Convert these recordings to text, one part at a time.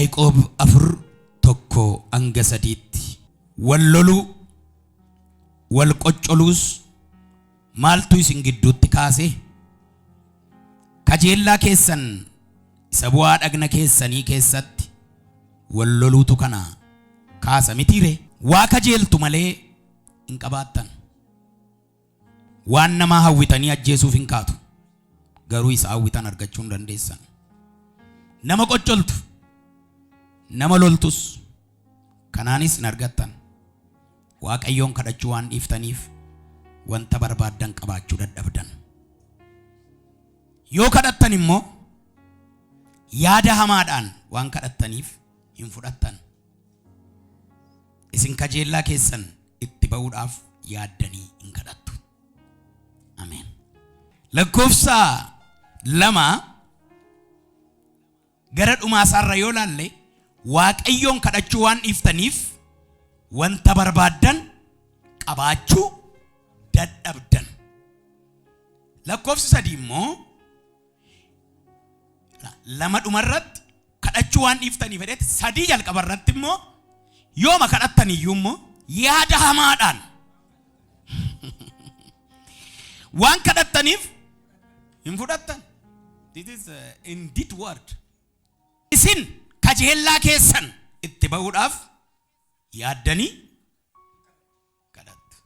Yaaqoob 4:1 hanga 3tti. Wal loluu, wal qoccoluus maaltu isin gidduutti kaase? Kajeellaa keessan isa bu'aa dhagna keessanii keessatti wal loluutu kana kaasa mitiire? Waa kajeeltu malee hin qabaattan. Waan namaa hawwitanii ajjeesuuf hin kaatu. Garuu isa hawwitan argachuu hin dandeessan. Nama qoccoltu, nama loltus, kanaanis hin argattan. Waaqayyoon kadhachuu waan dhiiftaniif wanta barbaaddan qabaachuu dadhabdan. Yoo kadhattan immoo yaada hamaadhaan waan kadhattaniif hin fudhattan. Isin kajeellaa keessan itti ba'uudhaaf yaaddanii hin kadhattu. Ameen. Lakkoofsa 2 gara dhumaa isaarra yoo laalle, Waaqayyoon kadhachuu waan dhiiftaniif wanta barbaaddan qabaachuu dadhabdan. Lakkoofsi 3 immoo, 2 dhumarratti kadhachuu waan dhiiftaniif jedhetti, 3 jalqaba irratti immoo yooma kadhattan iyyuu immoo yaada hamaadhaan waan kadhattaniif hin fudhattan. This is indeed word. Isin kajeellaa keessan itti ba'uudhaaf yaaddanii kadhattu.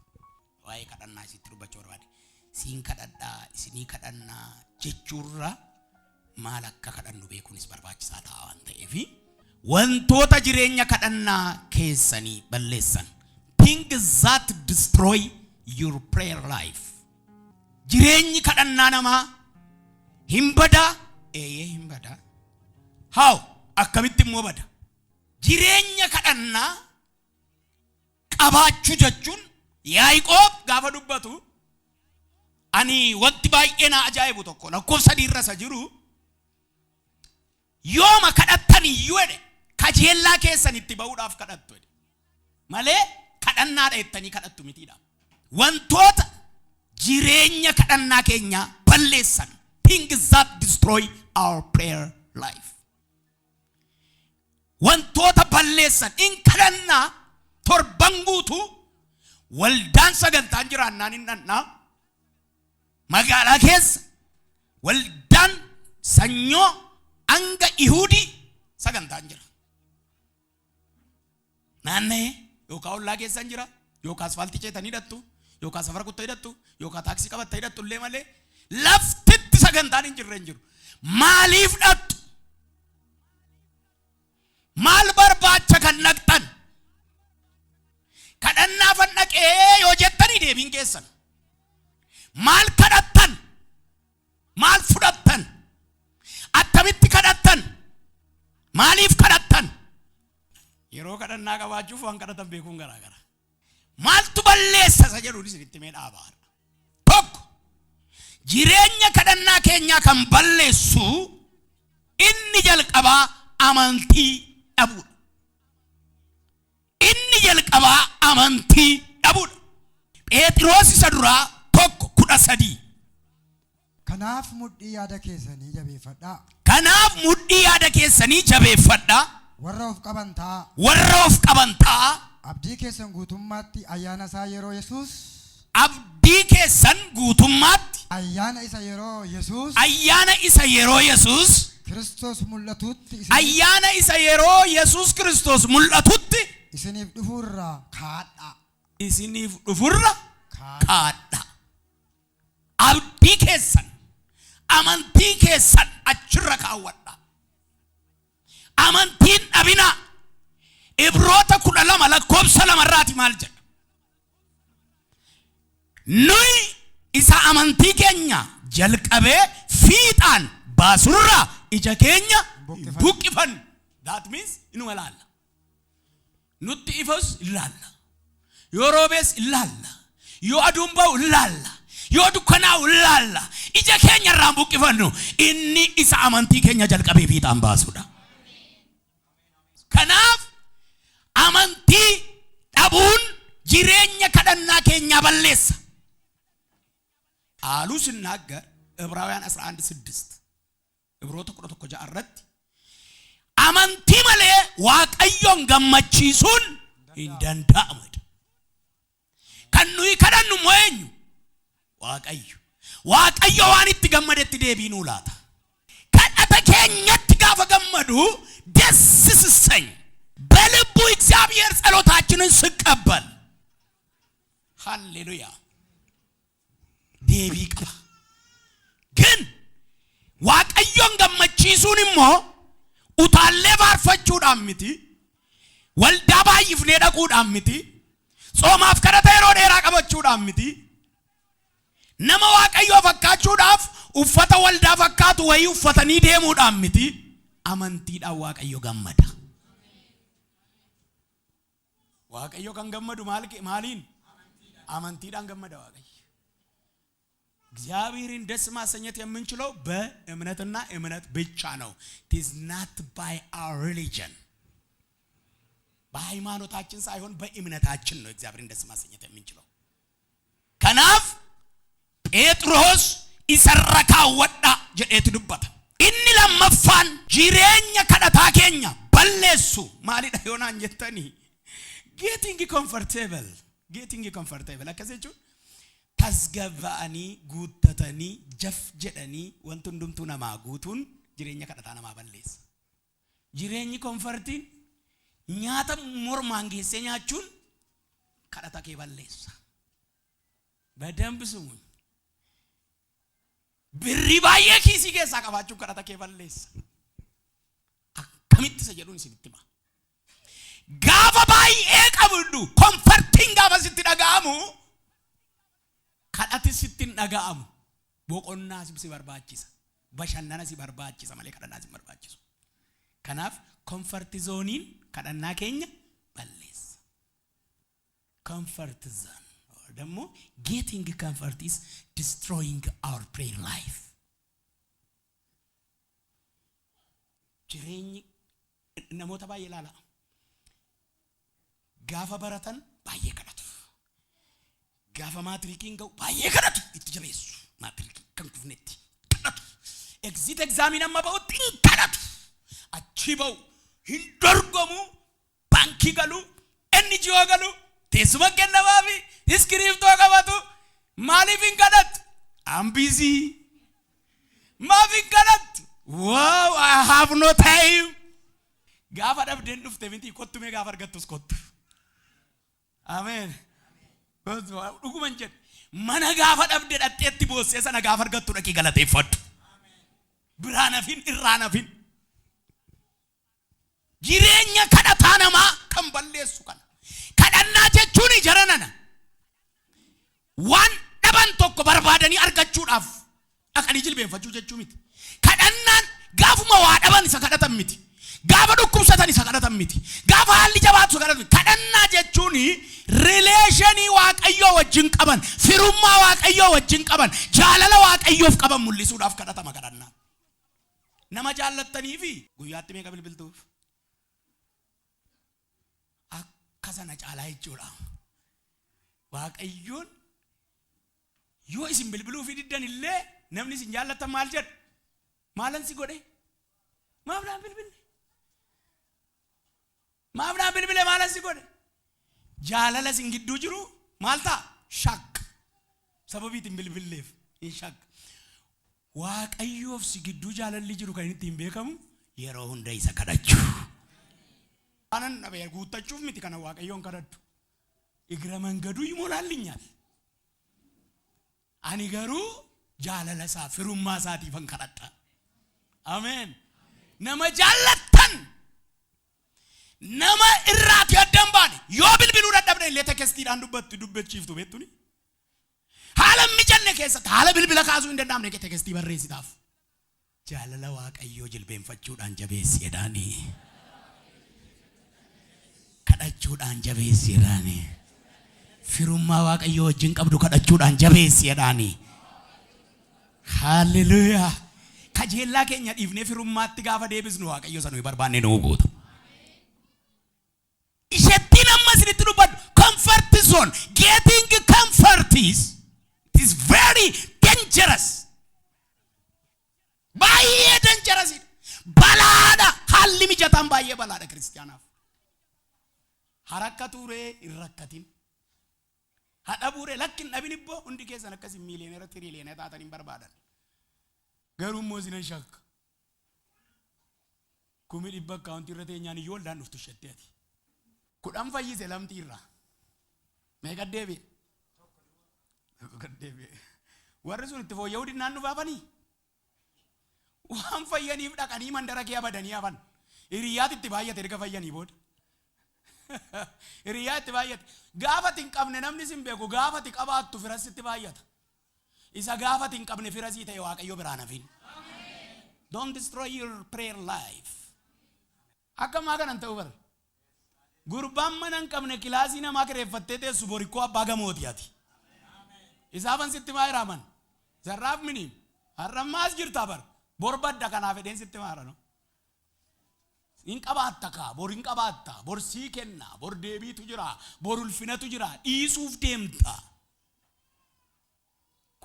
Waa'ee kadhannaa isitti dubbachuu barbaade. Siin kadhadhaa, isinii kadhannaa jechuurra maal akka kadhannu beekuunis barbaachisaa ta'a waan ta'eef, wantoota jireenya kadhannaa keessanii balleessan. Things that destroy your prayer life. Jireenyi kadhannaa namaa hin badaa? Eeyyee, hin badaa. How? Akkamitti immoo bada? Jireenya kadhannaa qabaachuu jechuun, Yaaqoob gaafa dubbatu, ani wanti baay'ee na ajaa'ibu tokko lakkoofsa 3 irra isa jiru, yooma kadhattan iyyuu jedhe, kajeellaa keessan itti ba'uudhaaf kadhattu jedhe malee kadhannaadha jettanii kadhattu mitiidha. Wantoota jireenya kadhannaa keenyaa balleessan, things that destroy our prayer life. Wantoota balleessan in kadhannaa torban guutuu waldaan sagantaan jiraannaan hin dhannaa. Magaalaa keessa waldaan sanyoo hanga Ihuudii sagantaan jira. Naanna'ee yookaan ollaa keessan jira, yookaan asfaaltii ceetanii hidhattu, yookaan safara kuttaa hidhattu, yookaan taaksii qabatta hidhattu illee malee laftitti sagantaan hin jirre hin jiru. Maaliif dhattu? Maal barbaacha kan dhaqxan? Kadhannaafan dhaqee yoo jettanii, deebiin keessan. Maal kadhattan? Maal fudhattan? Attamitti kadhattan? Maaliif kadhattan? Yeroo kadhannaa qabaachuuf waan kadhatan beekuun garaagara. Maaltu balleessa isa jedhuun isinitti mee dhaabaadha. Tokko, jireenya kadhannaa keenyaa kan balleessu inni jalqabaa amantii dhabuudha. Inni jalqabaa amantii dhabuudha. Pheexiroos isa duraa 1:13. Kanaaf mudhii yaada keessanii jabeeffadhaa. Kanaaf mudhii yaada keessanii jabeeffadhaa. Warra of qaban ta'aa. Warra of qaban ta'aa. Abdii keessan guutummaatti ayyaana isaa yeroo Yesuus Abdii keessan guutummaatti ayyaana isa yeroo Yesuus ayyaana isa yeroo Yesuus Kiristoos mul'atutti ayyaana isa yeroo Yesuus Kiristoos mul'atutti isiniif dhufuurraa kaadhaa. isiniif dhufurra Kaadhaa. kaadha. Abdii keessan, amantii keessan achirra kaawwadha. Amantiin dhabinaa. Ibroota 12 lakkoofsa 2 irraati maal jedha? Nuyi isa amantii keenya jalqabee fiixaan baasurraa ija keenya Buqqifannu. buqqifannu. That means inuma ilaalla. Nutti ifas ilaalla. Yoo roobees ilaalla. Yoo aduun ba'u ilaalla. Yoo dukkanaa'u ilaalla. Ija keenya irraa hin buqqifannu. Inni isa amantii keenya jalqabee fiixaan baasudha. Kanaaf amantii dhabuun jireenya kadhannaa keenyaa balleessa. ቃሉ ሲናገር ዕብራውያን 11:6, Ibroota 11:6 irratti Amantii malee Waaqayyoon gammachiisuun hin danda'amu. Kan nuyi kadhannu immoo eenyu? Waaqayyo. Waaqayyo waan itti gammadetti deebii nuu laata. Kadhata keenyatti gaafa gammadu ደስ ሲሰኝ በልቡ እግዚአብሔር ጸሎታችንን ሲቀበል፣ ሃሌሉያ፣ deebii qaba. ግን Waaqayyoon gammachiisuun immoo utaallee faarfachuudhaan miti, waldaa baay'ifnee dhaquudhaan miti, tsoomaaf kadhata yeroo dheeraa qabachuudhaan miti, nama Waaqayyoo fakkaachuudhaaf uffata waldaa fakkaatu wayii uffatanii deemuudhaan miti. Amantiidhaan Waaqayyo gammada. Waaqayyo kan gammadu maaliin? Amantiidhaan gammada Waaqayyo. እግዚአብሔርን ደስ ማሰኘት የምንችለው በእምነትና እምነት ብቻ ነው። It is not by our religion። በሃይማኖታችን ሳይሆን በእምነታችን ነው እግዚአብሔርን ደስ ማሰኘት የምንችለው። Kanaaf Phexros isarra kaawwadhaa jedheetu dubbata. Inni lammaffaan jireenya kadhataa keenya balleessu maalidha yoo naan jettanii? Getting comfortable. Getting comfortable akkas jechuun tasgabba'anii, guuttatanii, jaf jedhanii wanti hundumtuu namaa guutuun jireenya kadhataa namaa balleessa. Jireenyi comfortiin, nyaata mormaan geessee nyaachuun kadhata kee balleessa. በደንብ ስሙኝ። Birrii baay'ee kiisii keessaa qabaachuun kadhata kee balleessa. Akkamitti isa jedhuun isinitti hima. Gaafa baay'ee qabdu, comfortiin gaafa sitti dhaga'amu, kadhati sitti hin dhaga'amu. Boqonnaa si barbaachisa. Bashannana si barbaachisa malee kadhannaa si barbaachisu. Kanaaf comfort zoneiin kadhannaa keenya balleessa. Comfort zone ደግሞ getting comfort is destroying our prayer life. Jireenyi namoota baay'ee ilaala. Gaafa baratan baay'ee kadhatu. Gaafa maatirikiin ga'u baay'ee kadhatu, itti jabeessu. Maatirikii kan kufnetti kadhatu. Exit examiin amma ba'utti hin kadhatu. Achi ba'u, hin dorgomu, baankii galu, NGO galu, teessuma kennamaafi iskiriiptoo qabatu. Maaliif hin kadhattu? I'm busy. Maaf hin kadhattu? Wow, I have no time. Gaafa dhabdeen dhufte miti, kottu mee, gaafa argattus kottu. Ameen. Dhuguman jedhe. Mana gaafa dhabde dhaqxeetti boossee sana gaafa argattu dhaqii galateeffadhu. Biraan hafin, irraan hafin. Jireenya kadhataa namaa kan balleessu kana. Kadhannaa jechuun jara nana. Waan dhaban tokko barbaadanii argachuudhaaf dhaqanii jilbeenfachuu jechuu miti. Kadhannaan gaafuma waa dhaban isa kadhatan miti. Gaafa dhukkubsatan isa kadhatan miti. Gaafa haalli jabaatu isa kadhatan miti. Kadhannaa jechuun relationii Waaqayyoo wajjin qaban, firummaa Waaqayyoo wajjin qaban, jaalala Waaqayyoof qaban mul'isuudhaaf kadhatama kadhannaa. Nama jaallattanii fi guyyaatti meeqa bilbiltuuf? Akka sana caalaa jechuudha. Waaqayyoon yoo isin bilbiluu fi diddan illee namni isin jaallattan maal jedhu? "Maalan si godhe? Maaf naan bilbille? Maaf naan bilbile? Maalan si godhe?" Jaalala isin gidduu jiru maal ta'a? Shakk. Sababii ittiin bilbilleef hin shakk. Waaqayyoof si gidduu jaalalli jiru kan inni ittiin beekamu yeroo hunda isa kadhachuu. Waanan dhabe guuttachuuf miti kana Waaqayyoon kadhadhu. እግረ መንገዱ ይሞላልኛል። Ani garuu jaalala isaa, firummaa isaatiifan kadhadha. Ameen. Nama jaallattan, nama irraati adda hin baane yoo bilbiluu dadhabne illee textiidhaan dubbattu, dubbachiiftu beektuni. Haala hin mijanne keessatti, haala bilbila kaasuu hin danda'amne textii barreessitaaf. Jaalala Waaqayyoo jilbeenfachuudhaan jabeessi jedhaanii. Kadhachuudhaan jabeessi jedhaanii. Firummaa Waaqayyoo wajjin qabdu kadhachuudhaan jabeessi jedhaanii. Haalleluuyaa. Kajeellaa keenya dhiifnee firummaatti gaafa deebisnu Waaqayyo sana nuyi barbaanne nuu guuta. Ishettiin amma isinitti dubbadhu comfort zone, getting comfort is, it is very dangerous. Baay'ee dangerous. Balaadha. Hatuudha. Haalli mijataan baay'ee balaadha kiristiyaanaaf. Harakka turee hin rakkatin. Hadhabuuree lakki hin dhabin ibboo hundi keessan akkasii miiliyoonera tiriiliyoonera taatan hin barbaadan. Garuu immoo isinan shakka. 100,000 akkaawuntii irra teenyaan iyyuu waldaan dhuftu isheetti ati. 10 fayyise lamxii irraa. Meeqa deebi'e? Tokko deebi'e. Warri sun itti fooyya'uu dinnaan dhufaafanii? Waan fayyaniif dhaqanii mandara kee abadanii hafan. Hiriyyaati itti baay'ate erga fayyanii booda. Hiriyyaa itti baay'ate. Gaafa ati hin qabne namni sin beeku, gaafa ati qabaattu firas sitti baay'ata. Isa gaafa ati hin qabne firasii ta'e Waaqayyo biraan hafin. Don't destroy your prayer life. Akka ammaa kanan ta'u bara. Gurbaan mana hin qabne kilaasii namaa kireeffattee teessu borikkoo abbaa gamooti ati. Isaafan sitti maa hiraaman? Zarraaf miniin. Har'ammaas jirtaa bar. Bor badda kanaaf fedheen sitti maa hirano. Hin qabaatta kaa, bor hin qabaatta, bor sii kenna, bor deebiitu jira, bor ulfinatu jira, dhiisuuf deemta.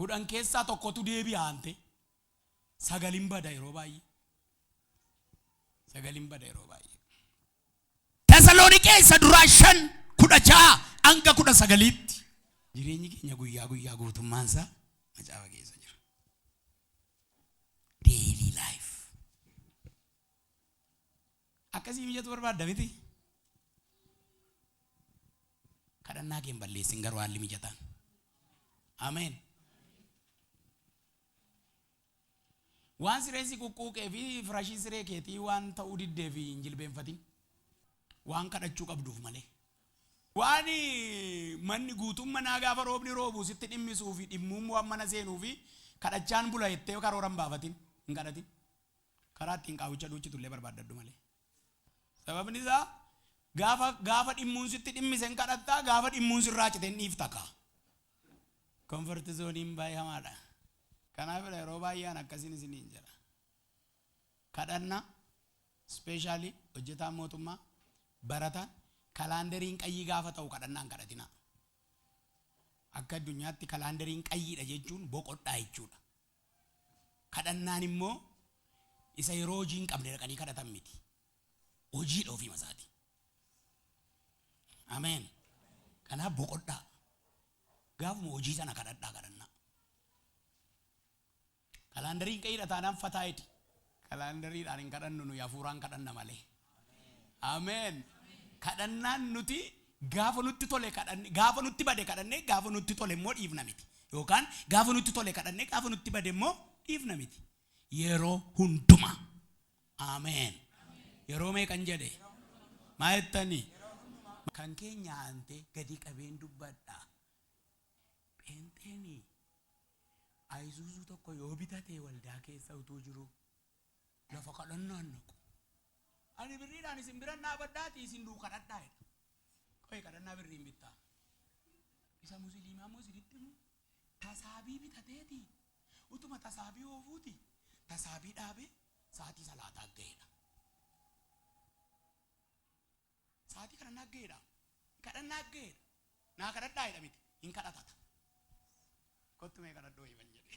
10 keessaa tokkotu deebi'a ante. Sagalin bada yeroo baay'ee. Sagalin bada yeroo baay'ee. Tasaloniqee isa duraa 5:16 hanga 19tti. Jireenyi keenya guyyaa guyyaa guutummaan isaa macaafa keessa jira. Daily life. Akkasii mijatu barbaadda miti. Kadhannaa kee hin balleessin garuu haalli mijataan. Ameen. Waan sireen si quqquuqee fi firashii siree keetii waan ta'uu diddee fi hin jilbeenfatin. Waan kadhachuu qabduuf malee. Waan manni guutuun manaa gaafa roobni roobu sitti dhimmisuu fi dhimmuun waan mana seenuu fi kadhachaan bula jettee karoora hin baafatin, hin kadhatin. Karaa ittiin qaawicha duuchitu illee barbaaddadhu malee. Sababni isaa gaafa dhimmuun sitti dhimmise hin kadhattaa, gaafa dhimmuun sirraa cite hin dhiifta kaa. Comfort zoneiin baay'ee hamaadha. Kanaaf yeroo baay'ee an akkasiin isiniin jedha. Kadhannaa, especially hojjetaan mootummaa, barataan, calendariin qayyii gaafa ta'u kadhannaan kadhatinaa. Akka addunyaatti calendariin qayyiidha jechuun boqodhaa jechuudha. Kadhannaan immoo isa yeroo hojii hin qabne dhaqanii kadhatan miti. Hojiidha ofii masaati. Ameen. Kanaaf boqodhaa. Gaafuma hojii sana kadhadhaa kadhannaa. Calendariin qayyiidha taanaan fataa hidhi. Calendariidhaan hin kadhannu nuyi, hafuuraan kadhanna malee. Ameen. Kadhannaan nuti gaafa nutti tole kadhanne, gaafa nutti bade kadhanne, gaafa nutti tole immoo dhiifna miti. Yookaan gaafa nutti tole kadhanne, gaafa nutti bade immoo dhiifna miti. Yeroo hundumaa. Ameen. Yeroo meeqan jedhe? Maa jettanii? Kan keenya aantee gadi qabeen dubbadha. Pheenxeenii Ayisuuzuu tokko yoo bitate waldaa keessa utuu jiru lafa kadhannaan naqu. Ani birriidhaan isin biran dhaabadhaati isin duu kadhadhaa jedha. Qoy, kadhannaa birriin bittaa. Isa musliimaa immoo isinitti himu, tasaabii bitateeti utuma tasaabii oofuuti tasaabii dhaabee sa'aatii salaataa ga'eedha. Sa'aatii kadhannaa ga'eedha. Kadhannaa ga'eedha. Naa kadhadhaa jedha miti. Hin kadhatata. Kottu mee kadhadhoo himan jedhe.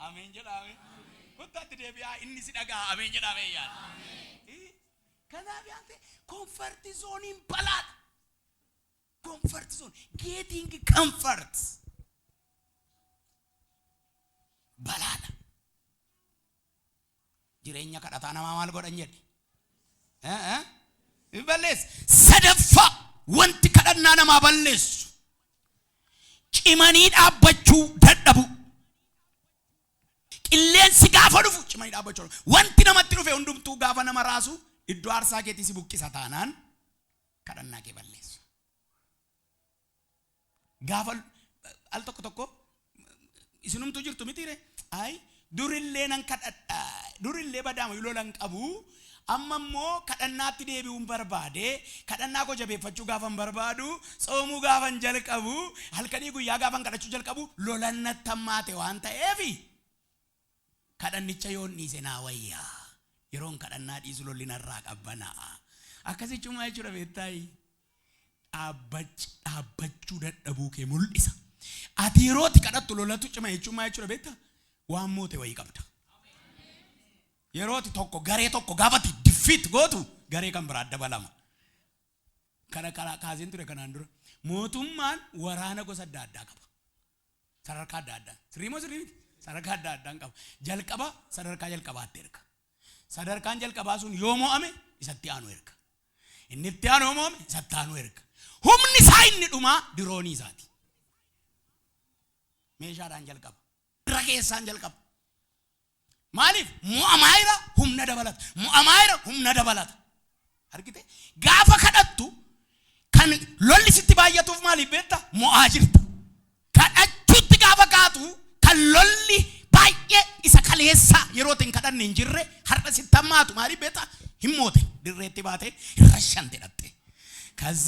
Ameen jedha, ameen. Kottaatti deebi'aa, inni si dhaga'a, ameen jedha, ameen yaada. Kanaaf yaante comfort zoneiin balaadha. Comfort zone, getting comfort balaadha. Jireenya kadhataa namaa maal godhan jedhe? Balleessa. Sadaffaa, wanti kadhannaa namaa balleessu cimanii dhaabbachuu dadhabu. Qilleensi gaafa dhufu cimanii dhaabbachuu. Wanti namatti dhufe hundumtuu gaafa nama raasu iddoo aarsaa keetii si buqqisa taanaan kadhannaa kee balleessu. Gaafa al tokko tokko isinumtuu jirtu mitiire? Ay, durillee nan kadhadha, durillee badaama lolan qabu, amma immoo kadhannaatti deebi'uun barbaade, kadhannaa koo jabeeffachuu gaafan barbaadu, tsoomuu gaafan jalqabu, halkanii guyyaa gaafan kadhachuu jalqabu lolan natti hammaate waan ta'eefi kadhannicha yoon dhiise naa wayyaa, yeroon kadhannaa dhiisu lolli narraa qabbanaa'a. Akkas jechuun maal jechuudha beektaayi? Dhaabbachuu dadhabuu kee mul'isa. Ati yeroo ati kadhattu lolatu cima jechuun maal jechuudha beektaa? Waan moote wayii qabda. Yeroo ati tokko garee tokko gaafa ati defeat gootu Defeat gootu garee kan biraa dabalama. Kana kaaseen ture kanaan dura. Mootummaan waraana gosa adda addaa qaba. Sadarkaa adda addaa. Sirrii moo sirrii miti? Sadarkaa adda addaan qaba. Jalqaba sadarkaa jalqabaatti erga. Sadarkaan jalqabaa sun yoo mo'ame isatti aanu erga. Inni itti aanu yoo mo'ame isatti aanu erga. Humni isaa inni dhumaa diroonii isaati. Meeshaadhaan jalqaba. Irra keessaan jalqaba. Maaliif? Mo'amaa jira, humna dabalata. Mo'amaa jira, humna dabalata. Argite? Gaafa kadhattu kan lolli sitti baay'atuuf maaliif beekta? Mo'aa jirta. Kadhachuutti gaafa kaatu kan lolli baay'ee isa kaleessa yeroo hin kadhanne hin jirre har'a sitti hammaatu maaliif beekta? Hin moote. Dirreetti baate hin rashante dhatte. ከዛ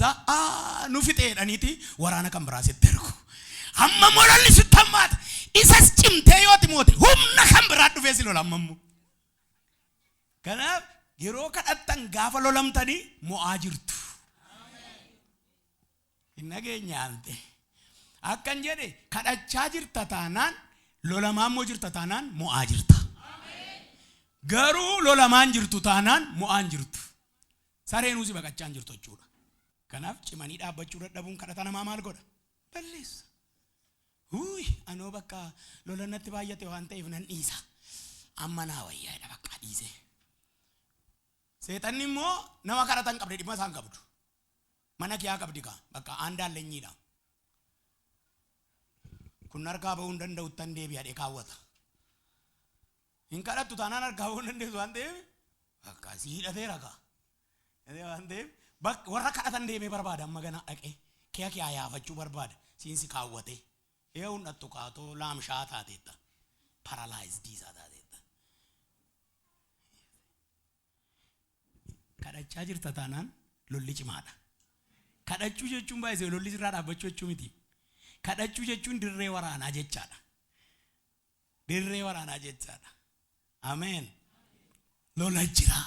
nu fixee jedhaniiti waraana kan biraa sitti ergu. Amma immoo lolli sitti hammaata. Isas cimtee yooti moote humna kan biraa dhufee si lola amma immoo. Kanaaf yeroo kadhattan gaafa lolamtanii mo'aa jirtu. Hin dhageenyaante. Akkan jedhe, kadhachaa jirta taanaan, lolamaa immoo jirta taanaan, mo'aa jirta. Garuu lolamaan jirtu taanaan mo'aan jirtu. Sareenuu si baqachaa hin jirtu jechuudha. Kanaaf cimanii dhaabbachuu dadhabuun kadhata namaa maal godha? Balleessa. Huuyi, anoo bakka lola natti baay'ate waan ta'eef nan dhiisa. Amma naa wayyaadha, bakka dhiise. Seexanni immoo nama kadhata hin qabne dhimma isaan qabdu. Mana kiyaa qabdi kaa bakka aandaallenyiidha. Kun harkaa ba'uu hin danda'u tan deebi'adhee kaawwata. Hin kadhattu taanaan harkaa ba'uu hin dandeessu waan ta'eef bakka si hidhateera kaa. Waan ta'eef warra kadhatan deemee barbaada, amma gana dhaqee kiya kiyaa yaafachuu barbaada, siinsi kaawwate. Yoo hin dhattu kaatoo laamshaa taateetta. Paralyzed isaa taateetta. Kadhachaa jirta taanaan lolli cimaadha. Kadhachuu jechuun baay'isee lolli sirraa dhaabbachuu jechuu miti. Kadhachuu jechuun dirree waraanaa jechaadha. Dirree waraanaa jechaadha. Ameen. Lola jira.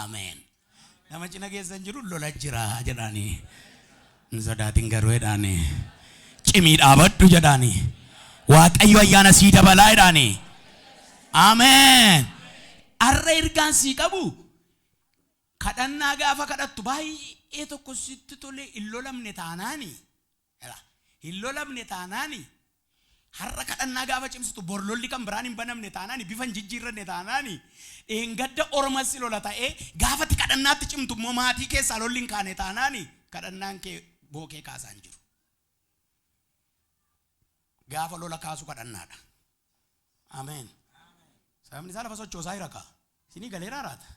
Ameen. Nama cina keessan jiru lola jira jedhaanii. Hin sodaatin garuu jedhaanii. Cimii dhaabadhu jedhaanii. Waaqayyo ayyaana sii dabalaa jedhaanii. Ameen. Har'a ergaan sii qabu, kadhannaa gaafa kadhattu baay'ee tokko sitti tole hin lolamne taanaani. Hin lolamne taanaani, har'a kadhannaa gaafa cimsitu bor lolli kan biraan hin banamne taanaani, bifa hin jijjiirranne taanaani, dheengadda ormas si lola ta'ee gaafati kadhannaatti cimtu immoo maatii keessaa lolli hin kaane taanaani, kadhannaan kee bookee kaasaa hin jiru. Gaafa lola kaasu kadhannaadha. Ameen. Sababni isaa lafa sochoosaa jira kaa. Isinii galeeraa raata?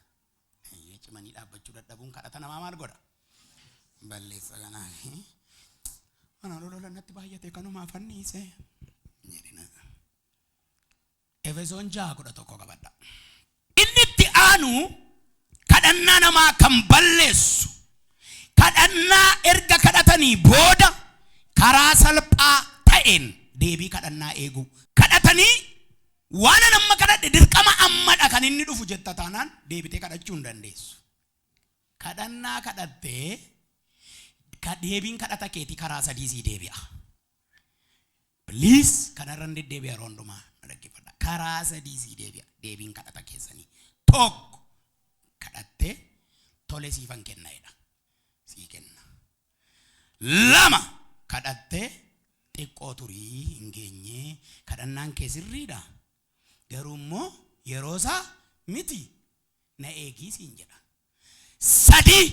Eeyyee, cimanii dhaabbachuu dadhabuun kadhata namaa maal godha? Balleessa. Kanaaf ana lola natti baay'ate kanumaaf anniise jedhina. Efesoon 6:11 qabadha. Inni itti aanu kadhannaa namaa kan balleessu, kadhannaa erga kadhatanii booda karaa salphaa ta'een deebii kadhannaa eeguu. Kadhatanii waan an amma kadhadhe dirqama ammadha kan inni dhufu jetta taanaan deebitee kadhachuu hin dandeessu. Kadhannaa kadhattee ka deebiin kadhata keetii karaa sadii sii deebi'a. Please, kanarra hin deddeebi'a, yeroo hundumaa na dhaggeeffadha. Karaa sadii sii deebi'a deebiin kadhata keessanii. Tokko, kadhattee tole siifan kenna jedha. Sii kenna. Lama, kadhattee xiqqoo turii hin geenye, kadhannaan kee sirriidha. Garuu immoo yeroo isaa miti, na eegii siin jedha. Sadii,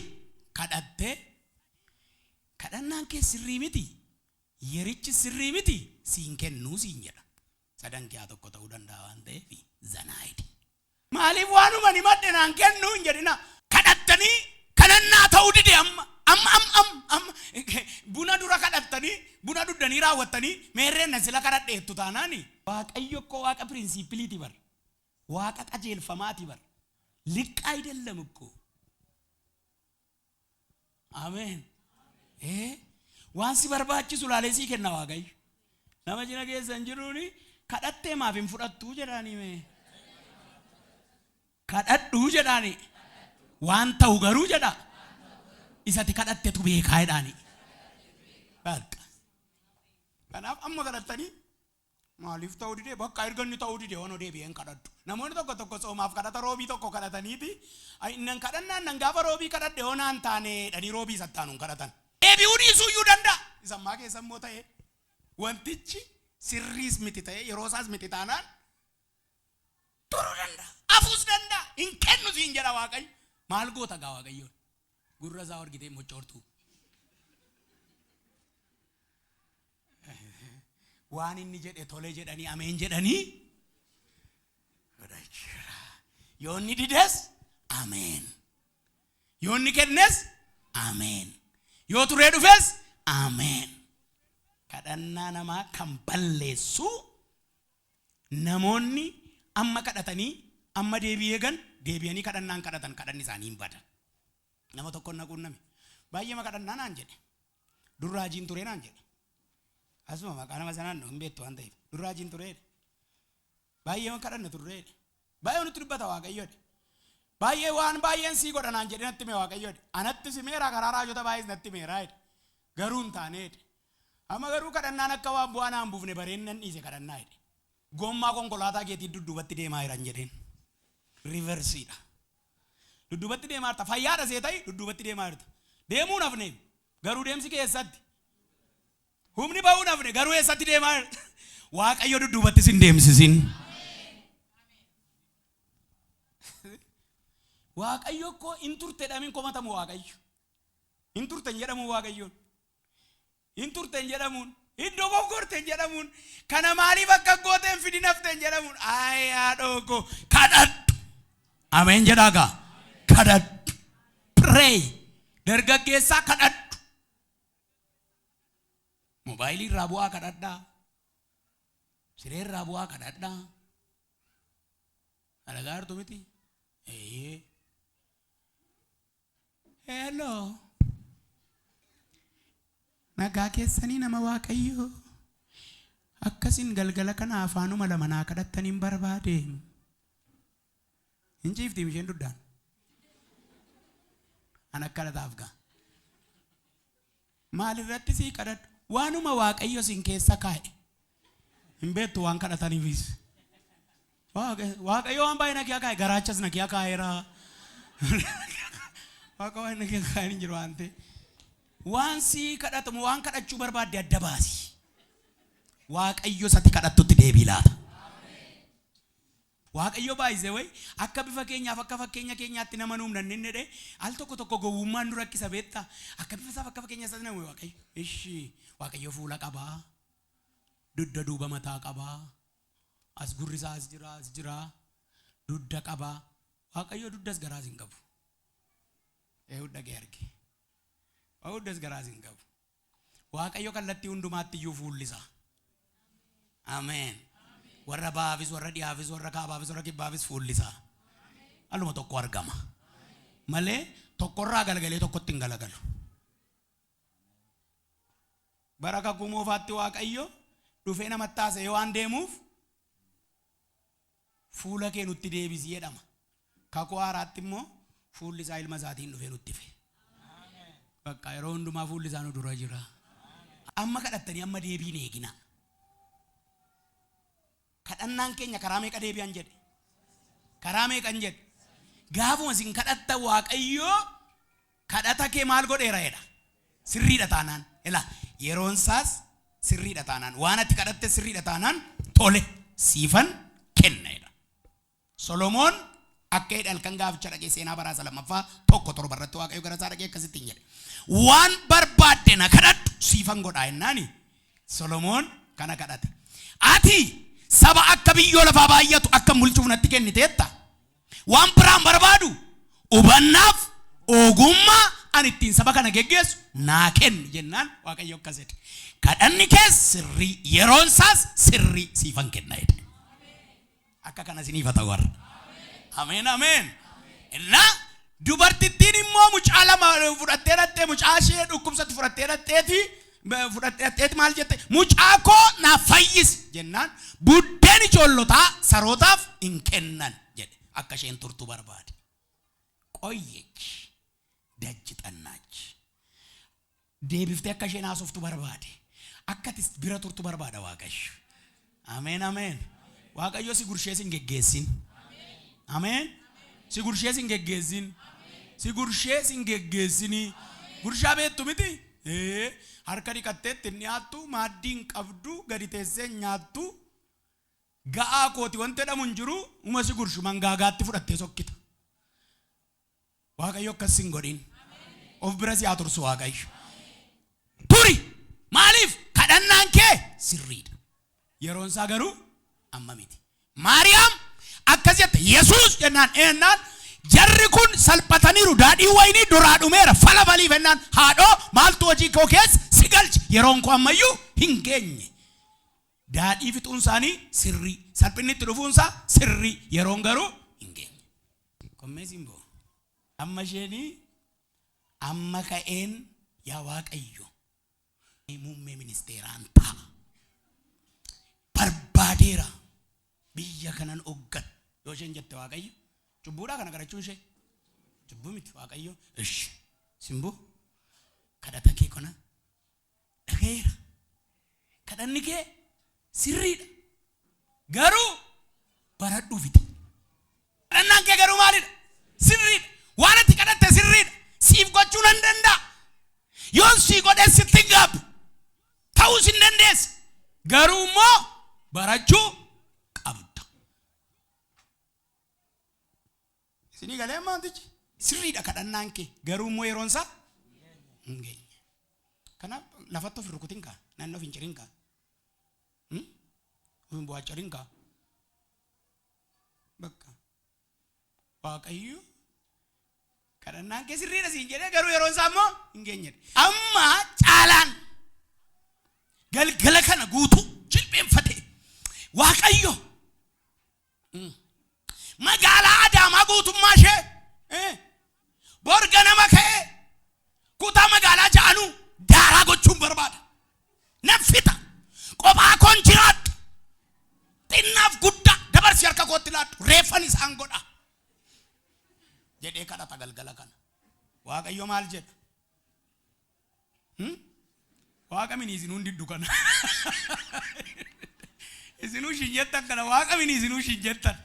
kadhattee kadhannaan kee sirrii miti, yerichi sirrii miti, siin kennuu siin jedha. Sadan kiyaa tokko ta'uu danda'a waan ta'eef zanaayidi. Maaliif waanuma ni madde naan kennuu hin jedhina. Kadhattanii kadhannaa ta'uu dide, amma amma amma amma amma buna dura kadhattanii buna dhuddanii raawwattanii meerreen na sila kadhadheettu taanaani. Waaqayyo koo waaqa principleiiti bar. Waaqa qajeelfamaati bar. ልቅ አይደለም እኮ። Ameen. Waan si barbaachisu laalee sii kenna Waaqayyo. Nama cina keessan jiruuni kadhattee maaf hin fudhattuu jedhaanii mee. Kadhadhuu jedhaani. Waan ta'u garuu jedha. Isati kadhattetu beekaa jedhaani. Bakka. Kanaaf amma kadhattanii Maaliif ta'uu didee? Bakka erga inni ta'uu didee hono deebi'een kadhadhu. Namoonni tokko tokko soomaaf kadhata roobii tokko kadhataniiti. Nan kadhannaan nan gaafa roobii kadhadhe honaan taane dhanii roobii sattaanuun kadhatan. Deebi'uu dhiisuu iyyuu danda'a. Isammaa keessa immoo ta'e wantichi sirriis miti ta'e yeroo isaas miti taanaan turuu danda'a. Hafuus danda'a. Hin kennu siin jedha Waaqayyo. Maal goota gaa Waaqayyoon? Gurra isaa argitee mochoortuu. Waan inni jedhe tole jedhanii ameen jedhanii fudhachuudha. Yoo inni dides ameen. Yoo inni kennes ameen. Yoo turee dhufes ameen. Kadhannaa namaa kan balleessu namoonni amma kadhatanii amma deebii eegan deebi'anii kadhannaan kadhatan kadhanni isaanii hin bada. Nama tokko na quunname. Baay'ee kadhannaa naan jedhe. Dur raajiin ture naan jedhe. Asuma maqaa nama sanaan hin beektu waan ta'eef. Dur raajiin ture. Baay'ee kadhanna turre. Baay'ee nutti dubbata Waaqayyoodha. Baay'ee waan baay'een sii godha naan jedhe natti hime Waaqayyoodha. Anatti simeera karaa raajota baay'ees natti himeera jedhe. Garuu hin taane jedhe. Amma garuu kadhannaan akka waan bu'aa naan buufne bareen nan dhiise kadhannaa jedhe. Gommaa konkolaataa keetii dudduubatti deemaa jiran jedheen. Reverse iidha. Dudduubatti deemaa jirta. Fayyaadha see ta'i dudduubatti deemaa jirta. Deemuun hafne garuu deemsi keessatti. Humni ba'uun hafne garuu eessatti deemaa jirta? Waaqayyo dudduubatti sin deemsisin. Waaqayyo koo hin turte jedhamin komatamu Waaqayyo. Hin turte hin jedhamu Waaqayyoon. Hin turte hin jedhamuun. Hin dogoggorte hin jedhamuun. Kana maaliif akka gooteen fidin hafte hin jedhamuun. Ayi haadhoo koo kadhadhu. Ameen jedhaa gaa. Kadhadhu. Pray. Dargaggeessaa kadhadhu. Moobaayilii irraa bu'aa kadhadhaa. Siree irraa bu'aa kadhadhaa. Alagaa hartu miti. Eeyyee. Hello. Nagaa keessanii nama Waaqayyoo. Akkasin galgala kana afaanuma lama naa kadhattaniin barbaade. Hin ciifti isheen duddaan. An akkana taaf gaa. Maalirratti sii kadhadhu? Waanuma Waaqayyo sin keessa kaa'e. Hin beektu waan kadhataniifis. Waaqayyo waan baay'ee na kee kaa'e garaachas na kee kaa'eera. Waaqa waan na kee kaa'e hin jiru waan ta'e. Waan sii kadhatamu waan kadhachuu barbaadde adda baasi. Waaqayyo isatti kadhattutti deebii laata. Waaqayyo baay'isee wayi akka bifa keenyaaf akka fakkeenya keenyaatti nama nuumna inni jedhee al tokko tokko gowwummaan nu rakkisa beektaa. Akka bifa isaaf akka fakkeenya isaatti nama Waaqayyo. Ishi Waaqayyo fuula qabaa. Dugda duuba mataa qabaa. As gurri isaa as jira as jira. Dugda qabaa. Waaqayyo dugdas garaas hin qabu. Eeyyuu dhagee arge. Dugdas garaas hin qabu. Waaqayyo kallattii hundumaatti iyyuu fuullisa. Ameen. Warra bahaafis, warra dhiyaafis, warra kaabaafis, warra kibbaafis fuullisa. Aluma tokko argama. Malee tokkorraa galagalee tokkotti hin galagalu. Bara kakuu moofaatti Waaqayyo dhufee namatti haasa'ee waan deemuuf fuula kee nutti deebisi jedhama. Kakuu haaraatti immoo fuulli isaa ilma isaatiin dhufee nutti dhufe. Bakka yeroo hundumaa fuulli isaa nu dura jira. Amma kadhattanii amma deebiin eegina. Kadhannaan keenya karaa meeqa deebi'an jedhe? Karaa meeqan jedhe? Gaafuma isin kadhatta Waaqayyoo kadhata kee maal godheera jedha. Sirriidha taanaan. Ela yeroon isaas sirriidha taanaan. Waan ati kadhatte sirriidha taanaan tole siifan kenna jedha. Solomoon akka jedhe halkan gaaficha dhaqee seenaa baraasa lammaffaa 1:7 irratti Waaqayyo gara isaa dhaqee akkasitti hin jedhe. Waan barbaadde na kadhadhu siifan godhaa jennaani Solomoon kana kadhate. Ati saba akka biyyoo lafaa baay'atu akka bulchuuf natti kenniteetta. Waan biraan barbaadu hubannaaf ogummaa ani ittiin saba kana geggeessu naa kenni jennaan Waaqayyo akkas jedhe. Kadhanni kees sirrii yeroon isaas sirrii siifan kenna jedhe. Akka kana isiniif haa ta'u warra. Ameen ameen. Innaa dubartittiin immoo mucaa lama fudhattee dhattee mucaa ishee dhukkubsatti fudhattee dhatteeti fudhattee dhatteeti maal jette mucaa koo na fayyisi jennaan buddeen ijoollotaa sarootaaf hin kennan jedhe akka isheen turtu barbaade. ቆየች ደጅ ጠናች. Deebiftee akka isheen haasoftu barbaade. Akka ati bira turtu barbaada Waaqayyo. Ameen ameen. Waaqayyo si gurshee sin geggeessin. Ameen. Si gurshee sin geggeessin. Si gurshee sin geggeessini. Gurshaa beektu miti? Ee, harka dhiqattee itti hin dhiyaattu, maaddii hin qabdu, gadi teessee hin nyaattu. Ga'aa kooti wanti jedhamu hin jiru, uma si gurshu mangaagaatti fudhattee sokkita. Waaqayyo akkas sin godhin. Of bira si haa tursu Waaqayyo. Turi! Maaliif? Kadhannaan kee sirriidha. Yeroon isaa garuu amma miti. Maariyaam akkas jette, Yesuus jennaan ennaan jarri kun salphataniiru, daadhiin wayinii duraa dhumeera, fala faliif ennaan, haadhoo maaltu hojii koo keessa si galche, yeroon koo ammayyuu hin geenye. Daadhii fixuun isaanii sirrii, salphinni itti dhufuun isaa sirrii, yeroon garuu hin geenye. Kommee simboo. Amma isheenii amma ka'een yaa Waaqayyo muummee ministeeraan ta'a. Barbaadeera, biyya kanan hooggan yoo isheen jette, Waaqayyo cubbuudhaa kana kadhachuun ishee cubbuu miti. Waaqayyo ishi simboo, kadhata kee kana dhagayeera, kadhanni kee sirriidha, garuu baradhuu fixi. Kadhannaan kee garuu maalidha? Sirriidha. Waan ati kadhatte sirriidha. Siif gochuu nan danda'a. Yoon sii godhe sitti hin gaabbu. Ta'uus hin dandeessa. Garuu immoo barachuu qabda. Isinii galee amma wantichi? Sirriidha kadhannaan kee. Garuu immoo yeroon isaa hin geenye. Kanaaf lafatti of hin rukutin kaa. Naannoo of hin cirin kaa. Of hin bu'aacharin kaa. Bakka Waaqayyo kadhannaan kee sirriidha siin jedhee, garuu yeroon isaa immoo hin geenyedha. Amma caalaan galgala kana guutuu jilbeenfate, Waaqayyo magaalaa Adaamaa guutummaa ishee bor ganama ka'ee kutaa magaalaa ja'anuu daaraa gochuun barbaada. Nan fixa. Kophaa koon jiraadha. Xinnaaf guddaa dabarsi harka kootti laadhu. Reeffan isaan godha. Jedhee kadhata galgala kana. Waaqayyo maal jedha? Waaqa mini isinuu diddu kana. Isinuu shin jettan kana, waaqa mini isinuu shin jettan.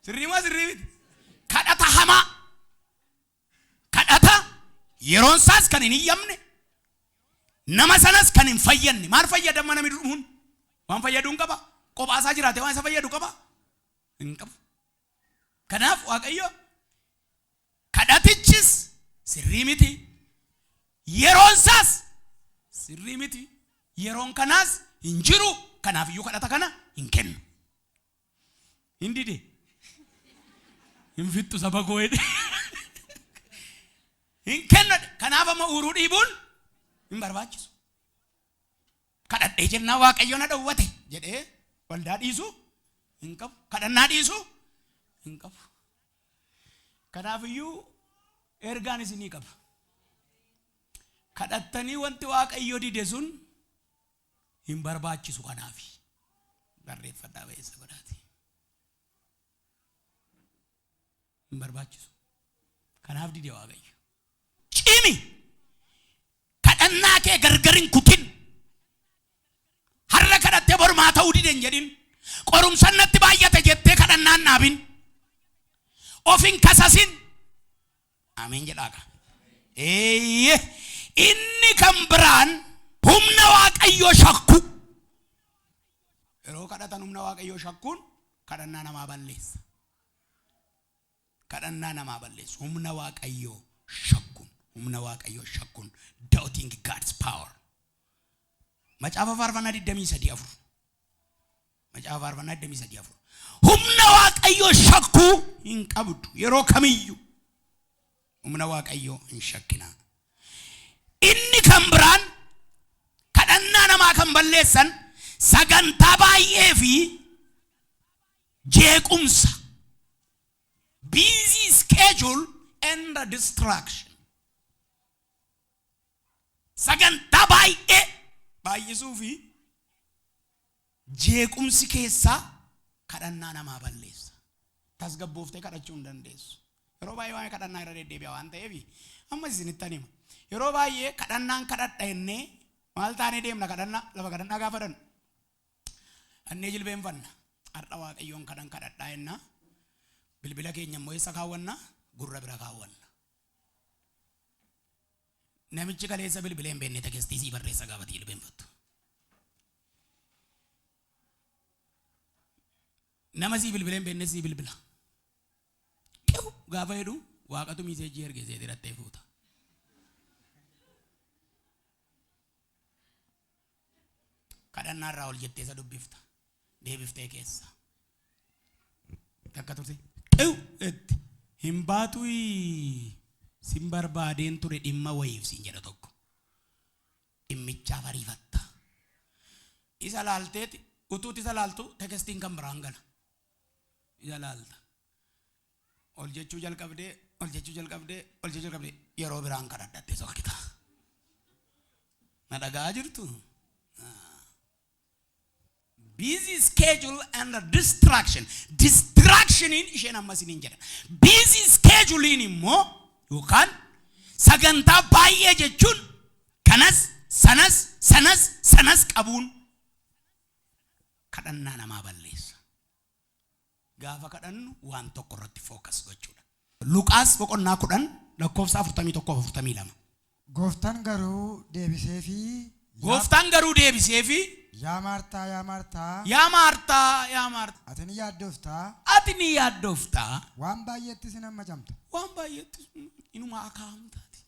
Sirrii moo sirrii miti? Kadhata hamaa. Kadhata yeroon isaas kan hin iyyamne, nama sanas kan hin fayyadne. Maal fayyadama namni dhumuun? Waan fayyaduu hin qaba. Kophaa isaa jiraate waan isa fayyadu qaba? Hin qabu. Kanaaf Waaqayyo kadhatichis sirrii miti. Yeroon isaas sirrii miti. Yeroon kanaas hin jiru. Kanaaf iyyuu kadhata kana hin kennu. Hin dide. Hin fixxu saba koo jedhe. Hin kennu. Kanaaf amma uuruu dhiibuun hin barbaachisu. Kadhadhee jennaan Waaqayyo na dhowwate jedhee waldaa dhiisuu hin qabu. Kadhannaa dhiisuu hin qabu. Kanaaf iyyuu ergaan isinii qaba. Kadhattanii wanti Waaqayyo dide sun hin barbaachisu kanaafi. Barreeffadhaa, ba'eessa godhaati. Hin barbaachisu. Kanaaf dide Waaqayyo. Cimi! Kadhannaa kee gargar hin kutin. Har'a kadhattee bor maa ta'uu dide hin jedhin. Qorumsan natti baay'ate jettee kadhannaan dhaabin. Of hin kasasin. Ameen jedhaa ka. Eeyyee. Inni kan biraan humna Waaqayyoo shakku. Yeroo kadhatan humna Waaqayyoo shakkuun kadhannaa namaa balleessa. Kadhannaa namaa balleessu. Humna Waaqayyoo shakkuun. Humna Waaqayyoo shakkuun. Doubting God's power. Macaafa Faarfannaa 23:4. Macaafa Faarfannaa 23:4. Humna Waaqayyoo shakkuu hin qabdu yeroo kamiyyuu. Humna Waaqayyoo hin shakkinaa. Inni kan biraan kadhannaa namaa kan balleessan sagantaa baay'ee fi jeequmsa. Busy schedule and distraction. Sagantaa baay'ee baay'isuu fi jeequmsi keessaa kadhannaa namaa balleessa. Tasgabbooftee kadhachuu hin dandeessu. Yeroo baay'ee waa'ee kadhannaa irra deddeebi'a waan ta'eef ammas isinittan hima. Yeroo baay'ee kadhannaan kadhadha jennee maal taanee deemna kadhannaa lafa kadhannaa gaafa dhannu. Dhannee jilbeenfanna. Har'a Waaqayyoon kanan kadhadhaa jenna. Bilbila keenya immoo eessa kaawwanna? Gurra bira kaawwanna. Namichi kaleessa bilbilee hin beekne text sii barreessa gaafa ati jilbeenfattu. Nama sii bilbilee hin beekne sii bilbila. Qiw gaafa jedhu Waaqatu message erge seeti hidhattee fuuta. Kadhannaa irraa ol jettee isa dubbifta. Deebiftee keessa. Takka turte. Qiw itti hin baatuyi sin barbaadeen ture dhimma wayiif siin jedha tokko. Dhimmichaaf ariifatta. Isa laalteeti utuuti isa laaltu textiin kan biraan gala. Isa laalta. Ol jechuu jalqabdee, ol jechuu jalqabdee, ol jechuu jalqabdee yeroo biraan kadhadhattee sokkita. Na dhaga'aa jirtu? Busy schedule and distraction. Distractioniin isheen amma isiniin jedha. Busy schedulein immoo yookaan sagantaa baay'ee jechuun kanas, sanas, sanas, sanas qabuun kadhannaa namaa balleessa. Gaafa kadhannu waan tokko irratti focus gochuudha. Luqaas boqonnaa 10 lakkoofsa 41 42. Gooftaan garuu deebiseefii, yaa, Gooftaan garuu deebiseefi, Yaa Maartaa, yaa Maartaa, Yaa Maartaa, yaa Maartaa, ati ni yaaddofta, ati ni yaaddofta, waan baay'eettis hin hammacamta. Waan baay'eetti inuma akaamtaati.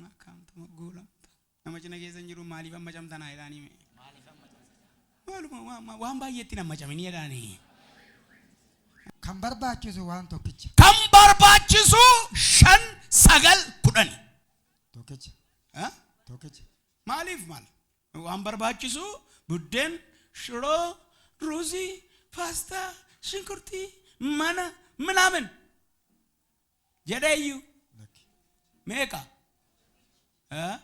Akaamta maggoolamta. Nama cina keessa hin jiru maaliif hammacamta naa jedhaanii mee? Maaluma waan baay'eetti hin hammacaminii jedhaanii. Kan barbaachisu waan tokkicha. Kan barbaachisu 5, 9, 10. Tokkicha. Eh? Tokkicha. Maaliif maal? Waan barbaachisu buddeen, shiroo, ruuzii, paastaa, shunkurtii, mana, ምናምን jedheeyyuu Lakki. Meeqa? Eh?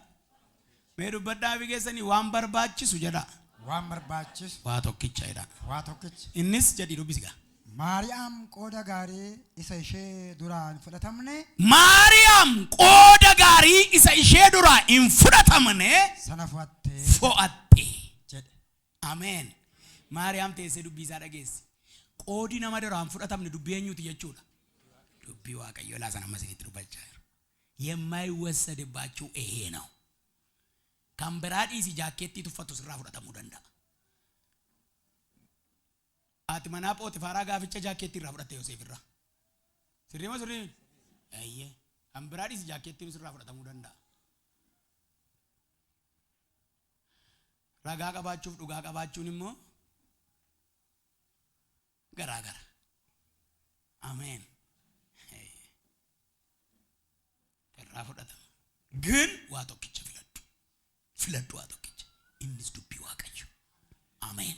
Mee dubbadhaa fi keessanii waan barbaachisu jedha. Waan barbaachisu Waa tokkicha jedha. Waa tokkicha. Innis jedhi dubbisi gaa. Maariyaam qooda gaarii isa ishee duraa hin fudhatamne Maariyaam qooda gaarii isa ishee duraa hin fudhatamne sana fo'atte fo'atte. Jedhe. Ameen. Maariyaam teessee dubbii isaa dhageessi. Qoodi nama duraa hin fudhatamne dubbii eenyuuti jechuudha? Dubbii Waaqayyoo laa sana amma isinitti dubbachaa jiru. የማይወሰድባችሁ ይሄ ነው። Kan biraa dhiisi jaakkeettii tuffatu sirraa fudhatamuu danda'a. Haati manaa Phooxifaaraa gaaficha jaakkeettii irraa fudhatte Yoseef irraa. Sirrii moo sirrii miti? Eeyyee. Kan biraa dhiisi jaakkeettiin sirraa fudhatamuu danda'a. Ragaa qabaachuuf dhugaa qabaachuun immoo garaa gara. Ameen. Irraa fudhatama. ግን waa tokkicha filadhu. Filadhu waa tokkicha. Innis dubbii Waaqayyo. Ameen.